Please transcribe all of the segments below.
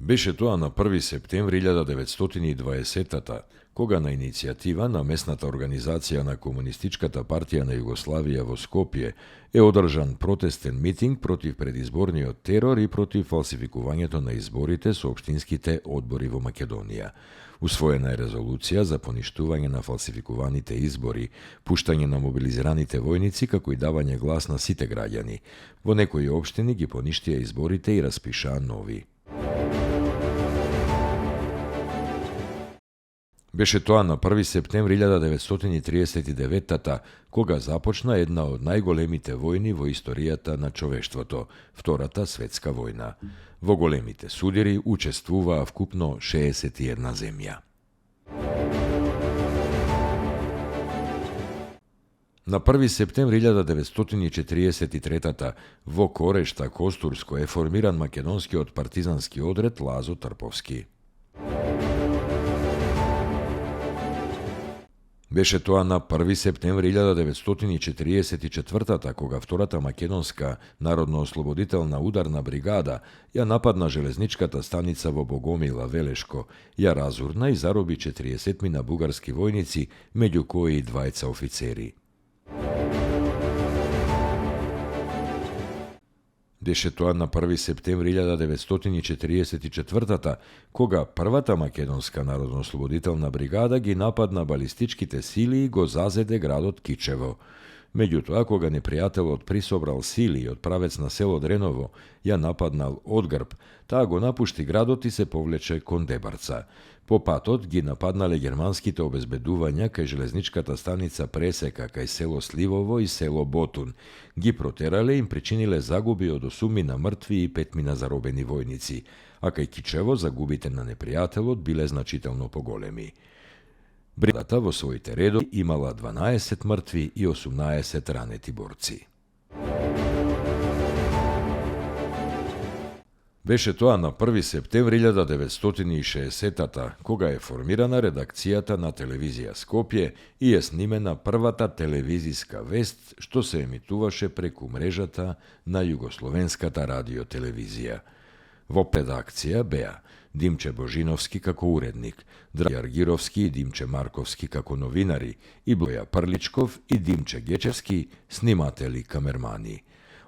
Беше тоа на 1 септември 1920-та, кога на иницијатива на местната организација на Комунистичката партија на Југославија во Скопје е одржан протестен митинг против предизборниот терор и против фалсификувањето на изборите со општинските одбори во Македонија. Усвоена е резолуција за поништување на фалсификуваните избори, пуштање на мобилизираните војници, како и давање глас на сите граѓани. Во некои општини ги поништија изборите и распишаа нови. Беше тоа на 1 септември 1939-та, кога започна една од најголемите војни во историјата на човештвото, Втората светска војна. Во големите судири учествуваа вкупно 61 земја. На 1 септември 1943-та во Корешта, Костурско, е формиран македонскиот партизански одред Лазо Трповски. Беше тоа на 1 септември 1944-та, кога Втората македонска народно-ослободителна ударна бригада ја нападна железничката станица во Богомила, Велешко, ја разурна и зароби 40 бугарски војници, меѓу кои и двајца офицери. Беше тоа на 1 септември 1944-та, кога Првата македонска народно-ослободителна бригада ги нападна балистичките сили и го зазеде градот Кичево. Меѓутоа, кога непријателот присобрал сили од правец на село Дреново, ја нападнал од грб, таа го напушти градот и се повлече кон Дебарца. По патот ги нападнале германските обезбедувања кај железничката станица Пресека, кај село Сливово и село Ботун. Ги протерале и им причиниле загуби од 8 мртви и 5 заробени војници, а кај Кичево загубите на непријателот биле значително поголеми. Бригадата во своите редови имала 12 мртви и 18 ранети борци. Беше тоа на 1 септември 1960-та, кога е формирана редакцијата на телевизија Скопје и е снимена првата телевизиска вест што се емитуваше преку мрежата на Југословенската радиотелевизија. Во редакција беа Димче Божиновски како уредник, Драги Аргировски и Димче Марковски како новинари и Боја Прличков и Димче Гечевски сниматели камермани.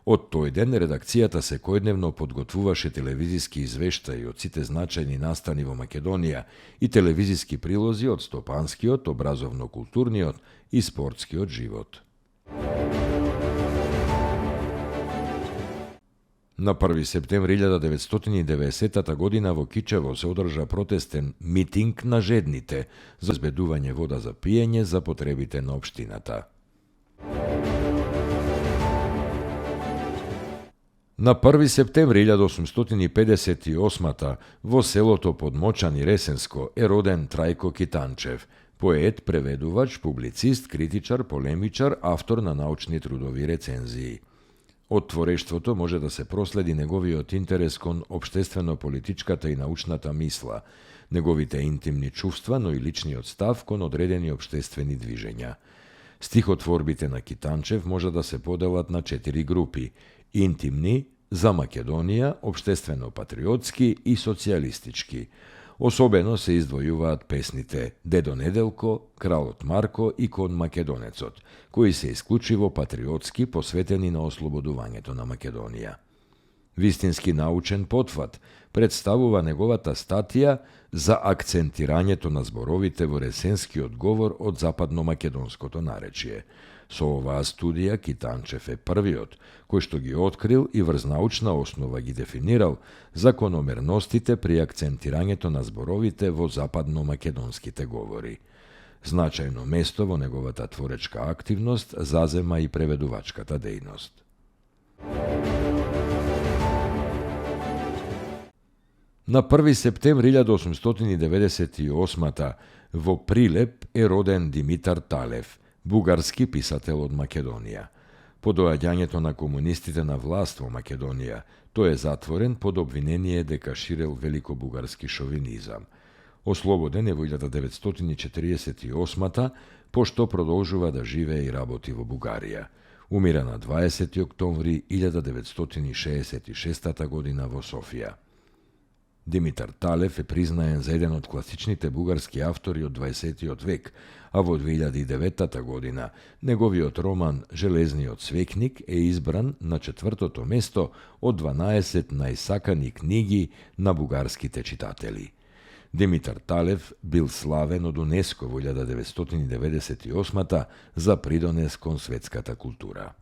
Од тој ден редакцијата секојдневно подготвуваше телевизиски извештаи од сите значајни настани во Македонија и телевизиски прилози од стопанскиот, образовно-културниот и спортскиот живот. На 1 септември 1990 година во Кичево се одржа протестен митинг на жедните за обезбедување вода за пиење за потребите на општината. На 1 септември 1858 во селото Подмочан и Ресенско е роден Трајко Китанчев, поет, преведувач, публицист, критичар, полемичар, автор на научни трудови и рецензии. Од творештвото може да се проследи неговиот интерес кон општествено-политичката и научната мисла, неговите интимни чувства, но и личниот став кон одредени општествени движења. Стихотворбите на Китанчев може да се поделат на 4 групи: интимни, за Македонија, општествено-патриотски и социјалистички. Особено се издвојуваат песните Дедо Неделко, Кралот Марко и Кон Македонецот, кои се исклучиво патриотски, посветени на ослободувањето на Македонија. Вистински научен потфат представува неговата статија за акцентирањето на зборовите во ресенскиот говор од западно-македонското наречие. Со оваа студија Китанчев е првиот кој што ги открил и врз научна основа ги дефинирал закономерностите при акцентирањето на зборовите во западно-македонските говори. Значајно место во неговата творечка активност зазема и преведувачката дејност. На 1 септември 1898 во Прилеп е роден Димитар Талев, бугарски писател од Македонија. По доаѓањето на комунистите на власт во Македонија, тој е затворен под обвинение дека ширел великобугарски шовинизам. Ослободен е во 1948 пошто продолжува да живее и работи во Бугарија. Умира на 20 октомври 1966 година во Софија. Димитар Талев е признаен за еден од класичните бугарски автори од 20 век, а во 2009 година неговиот роман Железниот свекник е избран на 4-то место од 12 најсакани книги на бугарските читатели. Димитар Талев бил славен од УНЕСКО во 1998 за придонес кон светската култура.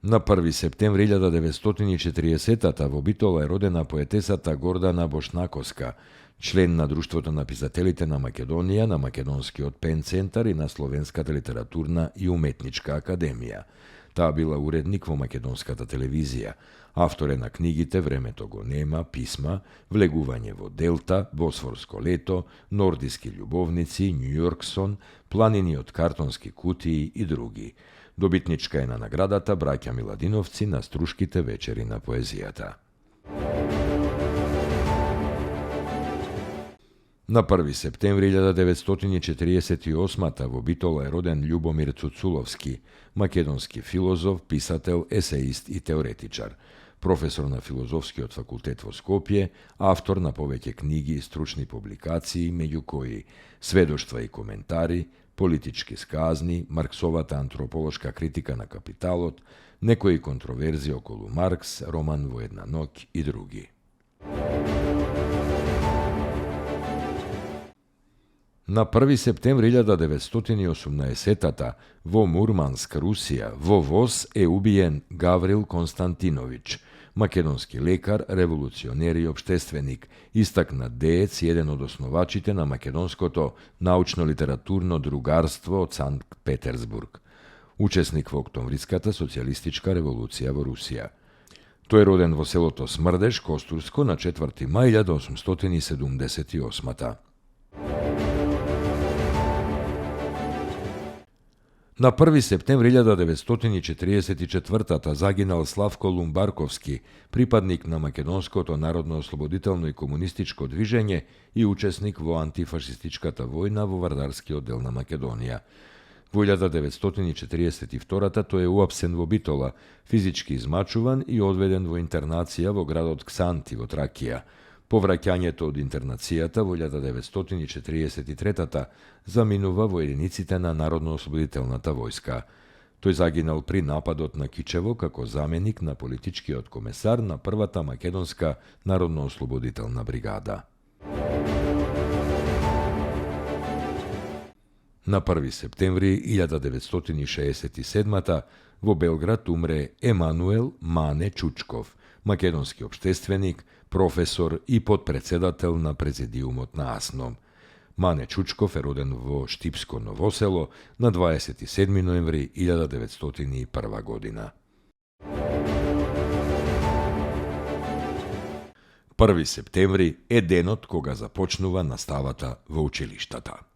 На 1 септември 1940 во Битола е родена поетесата Гордана Бошнаковска, член на Друштвото на писателите на Македонија, на Македонскиот пен центар и на Словенската литературна и уметничка академија. Таа била уредник во македонската телевизија. Автор е на книгите Времето го нема, Писма, Влегување во Делта, Босфорско лето, Нордиски љубовници, Њујорк сон, Планини од картонски кутии и други. Добитничка е на наградата Браќа Миладиновци на Струшките вечери на поезијата. На 1 септември 1948 во Битола е роден Љубомир Цуцуловски, македонски филозоф, писател, есеист и теоретичар, професор на Филозофскиот факултет во Скопје, автор на повеќе книги и стручни публикации, меѓу кои Сведоштва и коментари, Политички сказни, Марксовата антрополошка критика на капиталот, Некои контроверзии околу Маркс, Роман во една ноќ и други. На 1 септември 1918 во Мурманск, Русија, во воз е убиен Гаврил Константинович, македонски лекар, револуционер и обштественик, истакнат деец и еден од основачите на македонското научно-литературно другарство од Санкт Петерсбург. Учесник во Октомвриската социјалистичка револуција во Русија. Тој е роден во селото Смрдеш, Костурско, на 4 мај 1878. На 1 септември 1944 загинал Славко Лумбарковски, припадник на македонското народно-ослободително и комунистичко движење и учесник во антифашистичката војна во Вардарскиот дел на Македонија. Во 1942 тој е уапсен во Битола, физички измачуван и одведен во интернација во градот Ксанти во Тракија. По враќањето од интернацијата во 1943 заминува во единиците на Народно-ослободителната војска. Тој загинал при нападот на Кичево како заменик на политичкиот комесар на првата македонска Народно-ослободителна бригада. На 1 септември 1967 во Белград умре Емануел Мане Чучков, македонски обштественик, професор и подпредседател на президиумот на АСНОМ. Мане Чучков е роден во Штипско Новосело на 27 ноември 1901 година. 1 септември е денот кога започнува наставата во училиштата.